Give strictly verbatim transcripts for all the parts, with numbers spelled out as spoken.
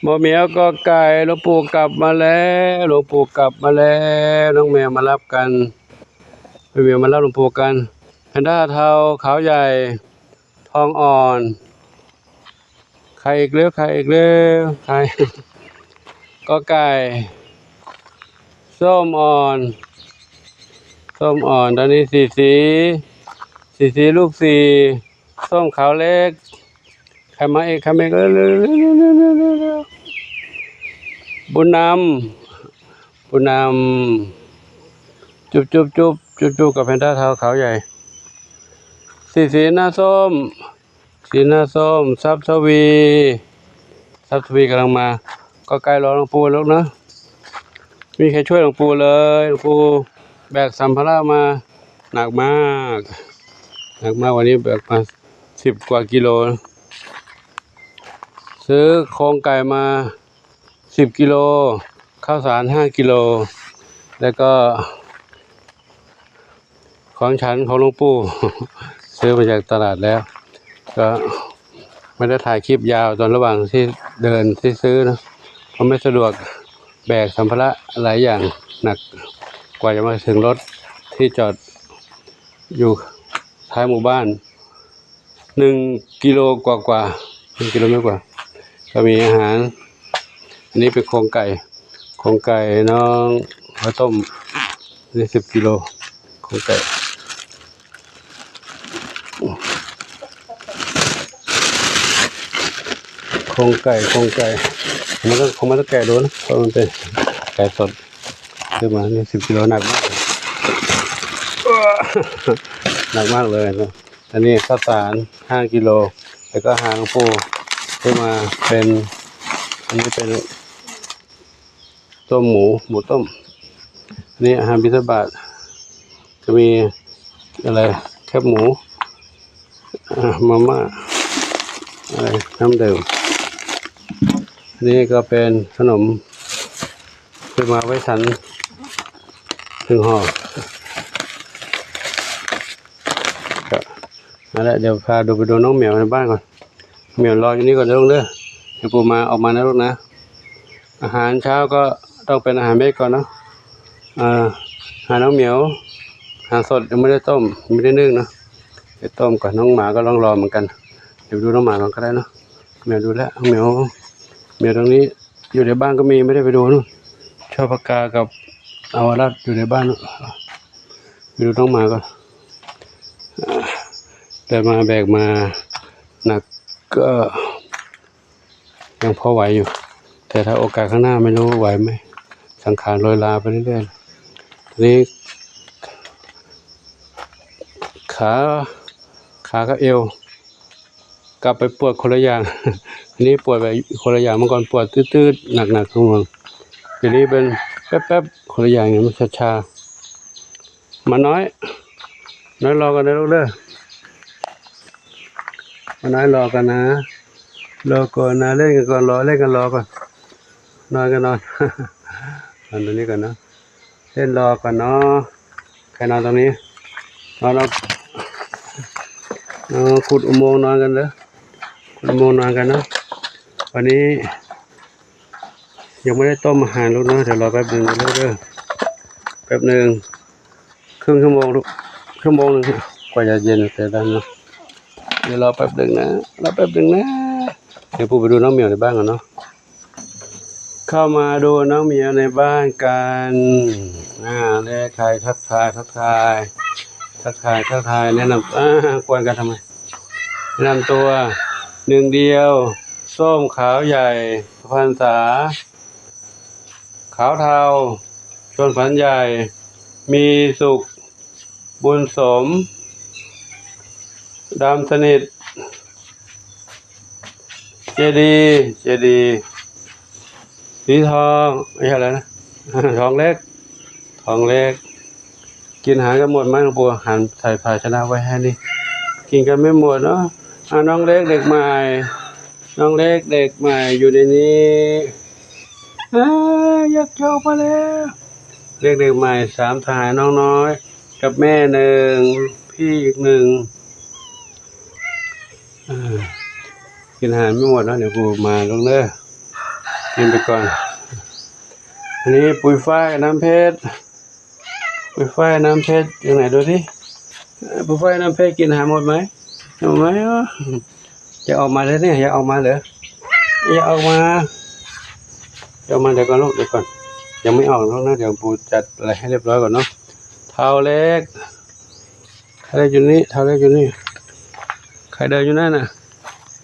หมอเหมียว กอไก่ หลวงปู่กลับมาแล้ว หลวงปู่กลับมาแล้ว น้องแมวมารับกัน แม่เหมียวมารับหลวงปู่กัน แพนด้าเทา ขาวใหญ่ ทองอ่อน ใครอีกเร็ว ใครอีกเร็ว ใคร กอไก่ ส้มอ่อน ส้มอ่อน ตอนนี้สี่สี สี่สี ลูกสี่ ส้มขาวเล็ก ใครมาอีก ใครมาอีก เร็ว เร็ว เร็ว เร็ว เร็ว เร็ว เร็ว บุญนำ บุญนำ จุ๊บ จุ๊บ จุ๊บ จุ๊บ จุ๊บ กับแพนด้าเทาขาวใหญ่ สี่สี หน้าส้ม สีหน้าส้ม ทรัพย์ทวี ทรัพย์ทวีกำลังมา กอไก่ รอหลวงปู่ลูกนะ ไม่มีใครช่วยหลวงปู่เลย หลวงปู่แบกสัมภาระมา หนักมาก หนักมาก วันนี้แบกมาสิบกว่ากิโล ซื้อโครงไก่มาสิบกิโล ข้าวสารห้ากิโล แล้วก็ ของฉันของหลวงปู่ ซื้อมาจากตลาดแล้ว ก็ไม่ได้ถ่ายคลิปยาวตอนระหว่างที่เดินที่ซื้อนะ เพราะไม่สะดวก แบกสัมภาระหลายอย่างหนัก กว่าจะมาถึงรถที่จอดอยู่ท้ายหมู่บ้าน หนึ่งกิโลกว่ากว่า หนึ่งกิโลเมตรกว่า ก็มีอาหาร อันนี้เป็นโครงไก่ โครงไก่น้องข้าวต้ม นี่สิบกิโล โครงไก่ โครงไก่ โครงไก่ มันต้อง คงไม่ต้องแกะดูนะ เพราะมันเป็นไก่สด ซื้อมา นี่สิบกิโล หนักมากเลย หนักมากเลยนะ อันนี้ข้าวสารห้ากิโล แล้วก็อาหารหลวงปู่ ซื้อมาเป็น อันนี้เป็น ต้มหมู หมูต้ม อันนี้อาหารบิณฑบาต จะมีอะไร แคบหมู อ่า มาม่า อะไร น้ำดื่ม อันนี้ก็เป็นขนม ซื้อมาไว้ฉันหนึ่งห่อ ก็นั่นแหละ เดี๋ยวพาดู ไปดูน้องเหมียวในบ้านก่อน เหมียวรออยู่นี่ก่อนนะลูกเด้อ เดี๋ยวปู่มา ออกมานะลูกนะ อาหารเช้าก็ต้องเป็นอาหารเม็ดก่อนเนาะ อ่า หาน้องเหมียว หาสด ยังไม่ได้ต้ม ยังไม่ได้นึ่งเนาะ เดี๋ยวต้มก่อน น้องหมาก็ร้องรอเหมือนกัน เดี๋ยวดูน้องหมาก่อนก็ได้เนาะ เหมียวดูแล้ว เหมียว เหมียวตรงนี้ อยู่ในบ้านก็มี ไม่ได้ไปดูนู่น ชอบปากกากับอาวารัดอยู่ในบ้านนู่น ไปดูน้องหมาก่อน อ่า แต่มาแบกมาหนักก็ ยังพอไหวอยู่ แต่ถ้าโอกาสข้างหน้าไม่รู้ไหวไหม สังขารโรยลาไปเรื่อยๆ ทีนี้ ขา ขากับเอว กลับไปปวดคนละอย่าง อันนี้ปวดแบบคนละอย่าง เมื่อก่อนปวดตืดๆ หนักๆ ข้างหลัง ทีนี้เป็นแป๊บๆ คนละอย่างเนี่ย มันชาๆ มาน้อย น้อยรอกันนะลูกเด้อ มาน้อยรอกันนะ รอก่อนนะ เล่นกันก่อน รอ เล่นกันรอก่อน นอนกันนอน นอนตรงนี้ก่อนเนาะ เล่นรอก่อนเนาะ ใครนอนตรงนี้ นอนเอา เออ ขุดอุโมงค์นอนกันเด้อ ขุดอุโมงค์นอนกันเนาะ วันนี้ ยังไม่ได้ต้มอาหารลูกเนาะ เดี๋ยวรอแป๊บหนึ่งนะลูกเด้อ แป๊บหนึ่ง ครึ่งชั่วโมงลูก ชั่วโมงหนึ่ง กว่าจะเย็นแต่ได้เนาะ เดี๋ยวรอแป๊บหนึ่งนะ รอแป๊บหนึ่งนะ เดี๋ยวปู่ไปดูน้องเหมียวในบ้านก่อนเนาะ เข้ามาดูน้องเหมียวในบ้านกัน อ่า แลกทาย ทักทาย ทักทาย ทักทาย ทักทาย แนะนำ อ่า กวนกันทำไม แนะนำตัว หนึ่งเดียว ส้มขาวใหญ่ สุพรรณษา ขาวเทา ชวนฝันใหญ่ มีสุข บุญสม ดำสนิท เจดีย์ เจดีย์ สีทอง ไม่ใช่อะไรนะ ทองเล็ก ทองเล็ก กินอาหารกันหมดไหมหลวงปู่ หันใส่ภาชนะไว้ให้นี่ กินกันไม่หมดเนาะ อ่ะ น้องเล็กเด็กใหม่ น้องเล็กเด็กใหม่อยู่ในนี้ อ่า อยากจะออกมาแล้ว เล็กเด็กใหม่ สามสหายน้องน้อย กับแม่หนึ่ง พี่อีกหนึ่ง อ่า กินอาหารไม่หมดเนาะ เดี๋ยวปู่มาลงเด้อ กินไปก่อน อันนี้ปุยฝ้ายกับน้ำเพชร ปุยฝ้ายน้ำเพชรอยู่ไหนดูสิ เอ่อ ปุยฝ้ายน้ำเพชรกินอาหารหมดไหม หมดไหม อ๋อ อย่าออกมาเลยเนี่ย อย่าออกมาเลย อย่าออกมา อย่าออกมา เดี๋ยวก่อนลูก เดี๋ยวก่อน ยังไม่ออกลูกนะ เดี๋ยวปู่จัดอะไรให้เรียบร้อยก่อนเนาะ เทาเล็ก เทาเล็กอยู่นี่ เทาเล็กอยู่นี่ ใครเดินอยู่นั่นน่ะ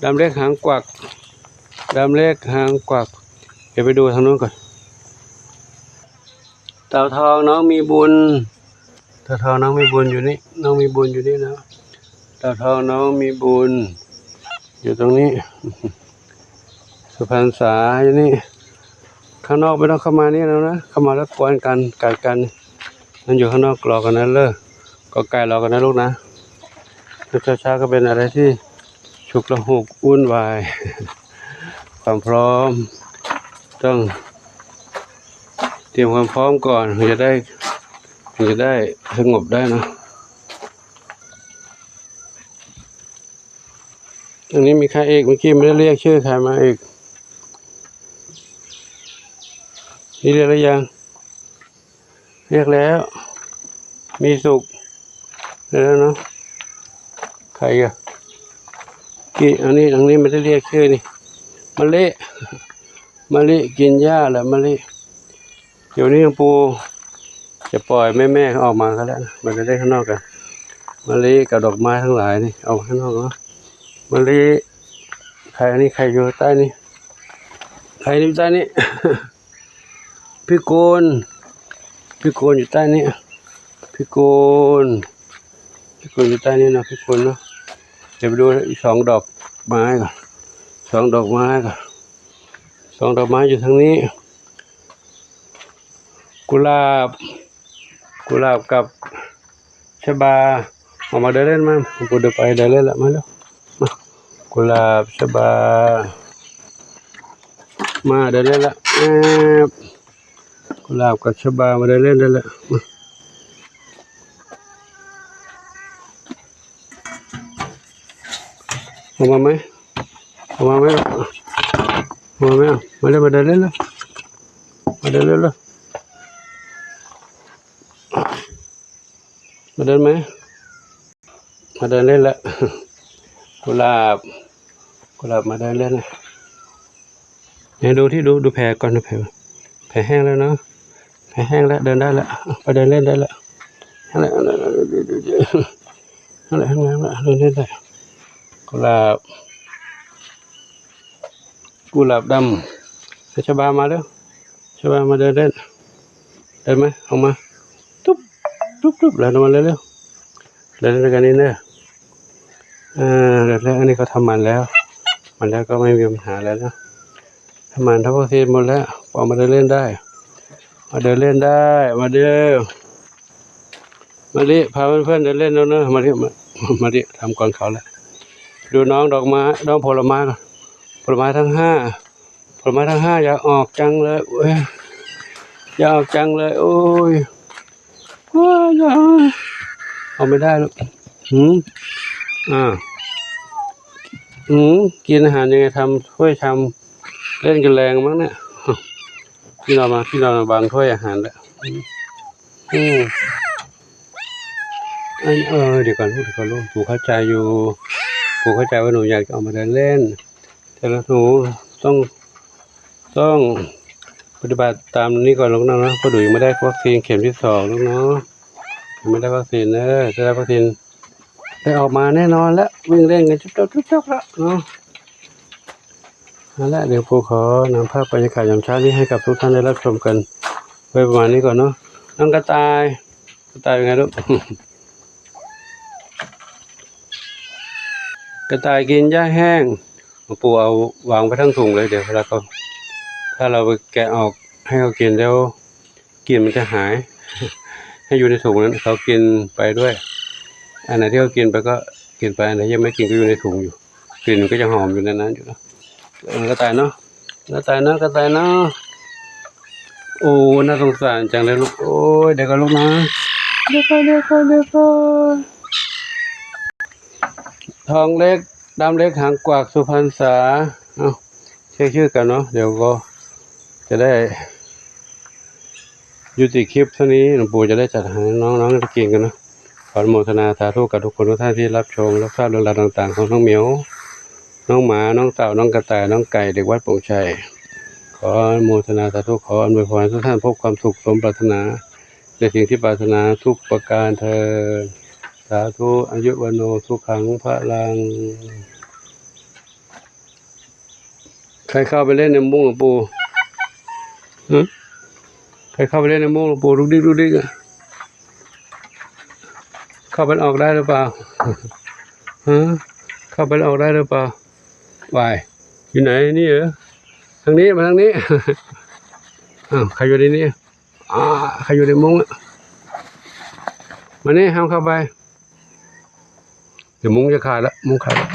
ดำเล็กหางกวัก ดำเล็กหางกวัก เดี๋ยวไปดูทางนู้นก่อน เต่าทองน้องมีบุญ เต่าทองน้องมีบุญอยู่นี่ น้องมีบุญอยู่นี่นะ เต่าทองน้องมีบุญ อยู่ตรงนี้ สุพรรณษาอยู่นี่ ข้างนอกไม่ต้องเข้ามานี่แล้วนะ เข้ามาแล้วกวนกัน กัดกัน มันอยู่ข้างนอกรอกันนะเลิก ก็ไก่รอกันนะลูกนะ เช้าๆก็เป็นอะไรที่ ฉุกละหุกวุ่นวาย ความพร้อม ต้องเตรียมความพร้อมก่อน ถึงจะได้ ถึงจะได้สงบได้นะ อันนี้มีใครอีก เมื่อกี้ไม่ได้เรียกชื่อใครมาอีก นี่เรียกแล้วยัง เรียกแล้ว มีสุขแล้วเนาะ ใครอ่ะ กี้ อันนี้ อันนี้ไม่ได้เรียกชื่อนี่ มะลิ มะลิกินหญ้าแหละ มะลิ เดี๋ยวนี้หลวงปู่จะปล่อยแม่ๆเขาออกมากันแล้วนะ มันจะได้ข้างนอกกัน มะลิกับดอกไม้ทั้งหลายนี่ เอาข้างนอกเนาะ มะลิ ใคร อันนี้ใครอยู่ใต้นี่ ใครอยู่ใต้นี่ พี่โกน พี่โกนอยู่ใต้นี่ พี่โกน พี่โกนอยู่ใต้นี่นะ พี่โกนเนาะ เดี๋ยวไปดูอีกสองดอกไม้ก่อน สองดอกไม้ก่อน สองดอกไม้อยู่ทางนี้ กุหลาบ กุหลาบกับชบา ออกมาเดินเล่นมา ผมเดินไปเดินเล่นละ มาเร็ว มา กุหลาบชบา มาเดินเล่นละ แอบ กุหลาบกับชบามาเดินเล่นได้ละ มา ออกมาไหม ออกมาไหม ออกมาไหม มาเล่น มาเดินเล่นแล้ว มาเดินเล่นแล้ว มาเดินไหม มาเดินเล่นละ กุหลาบ กุหลาบมาเดินเล่นนะ เนี่ยดูที่ ดู ดูแผลก่อน ดูแผล แผลแห้งแล้วเนาะ แผลแห้งแล้ว เดินได้แล้ว ไปเดินเล่นได้แล้ว นั่นแหละ นั่นแหละ นั่นแหละ เดินเล่นได้ กุหลาบ กุหลาบดำ ให้ชบามาเร็ว ชบามาเดินเล่น เดินไหม ออกมา ตุ๊บ ตุ๊บ ตุ๊บ แล้วมาเร็วๆ เดินเล่นกันนี่เนอะ เออ เดินเล่น อันนี้เขาทำมันแล้ว มันแล้วก็ไม่มีปัญหาแล้วนะ ทำมันทั้งประเทศหมดแล้ว ออกมาเดินเล่นได้ มาเดินเล่นได้ มาเดิน มาดิ พาเพื่อนๆเดินเล่นแล้วเนอะ มาดิ มา มาดิ ทำก่อนเขาแล้ว ดูน้องดอกไม้ น้องผลไม้ก่อน ผลไม้ทั้งห้า ผลไม้ทั้งห้า อยากออกจังเลย โอ้ย อยากออกจังเลย โอ้ย ว้าย อยาก เอาไม่ได้แล้ว หืม อ่า หืม กินอาหารยังไง ทำถ้วยชาม เล่นกันแรงมั้งเนี่ย พี่เรามา พี่เรามาวางถ้วยอาหารแล้ว อืม อืม อัน เออ เดี๋ยวก่อนลูก เดี๋ยวก่อนลูก ปู่เข้าใจอยู่ ปู่เข้าใจว่าหนูอยากจะออกมาเดินเล่น แต่ละหนูต้อง ต้องปฏิบัติตามนี้ก่อนลูกนะ เพราะหนูยังไม่ได้วัคซีนเข็มที่สองลูกเนาะ ยังไม่ได้วัคซีนเนอะ ถ้าได้วัคซีน ได้ออกมาแน่นอนแล้ว วิ่งเล่นกันจุ๊บจ๊อบจุ๊บจ๊อบแล้วเนาะ นั่นแหละ เดี๋ยวปู่ขอนำภาพบรรยากาศยามเช้านี้ให้กับทุกท่านได้รับชมกันไว้ประมาณนี้ก่อนเนาะ น้องกระต่าย กระต่ายเป็นไงลูก กระต่ายกินหญ้าแห้ง หลวงปู่เอาวางไว้ทั้งถุงเลย เดี๋ยวเวลาเขา ถ้าเราไปแกะออกให้เขากินแล้ว กลิ่นมันจะหาย ให้อยู่ในถุงนั้น เขากินไปด้วย อันไหนที่เขากินไปก็กินไป อันไหนยังไม่กินก็อยู่ในถุงอยู่ กลิ่นมันก็ยังหอมอยู่ในนั้นอยู่นะ เออ กระต่ายเนาะ กระต่ายเนาะ กระต่ายเนาะ โอ้ น่าสงสารจังเลยลูก โอ้ย เดี๋ยวก่อนลูกนะ เดี๋ยวก่อน เดี๋ยวก่อน เดี๋ยวก่อน ทองเล็ก ดำเล็ก หางกวัก สุพรรณษา เอ้า เช็คชื่อกันเนาะ เดี๋ยวก็ จะได้ยุติคลิปเท่านี้ หลวงปู่จะได้จัดหาน้องๆได้กินกันนะ ขออนุโมทนาสาธุกับทุกคนทุกท่านที่รับชมรับทราบเรื่องราวต่างๆของน้องเหมียว น้องหมา น้องเต่า น้องกระต่าย น้องไก่ เด็กวัดโป่งชัย ขออนุโมทนาสาธุ ขออำนวยพรให้ทุกท่านพบความสุขสมปรารถนา ในสิ่งที่ปรารถนาทุกประการเทอญ สาธุ อายุวัณโณ สุขัง พลัง ใครเข้าไปเล่นในมุ้งหลวงปู่ ฮะ ใครเข้าไปเล่นในมุ้งหลวงปู่ ดุกดิกดุกดิกอะ เข้าไปออกได้หรือเปล่า ฮะ เข้าไปออกได้หรือเปล่า วาย อยู่ไหน นี่เหรอ ทางนี้ มาทางนี้ อ้าว ใครอยู่ในนี้ อ่า ใครอยู่ในมุ้งอะ มานี่ ห้ามเข้าไป เดี๋ยวมุ้งจะขาดละ มุ้งขาดละ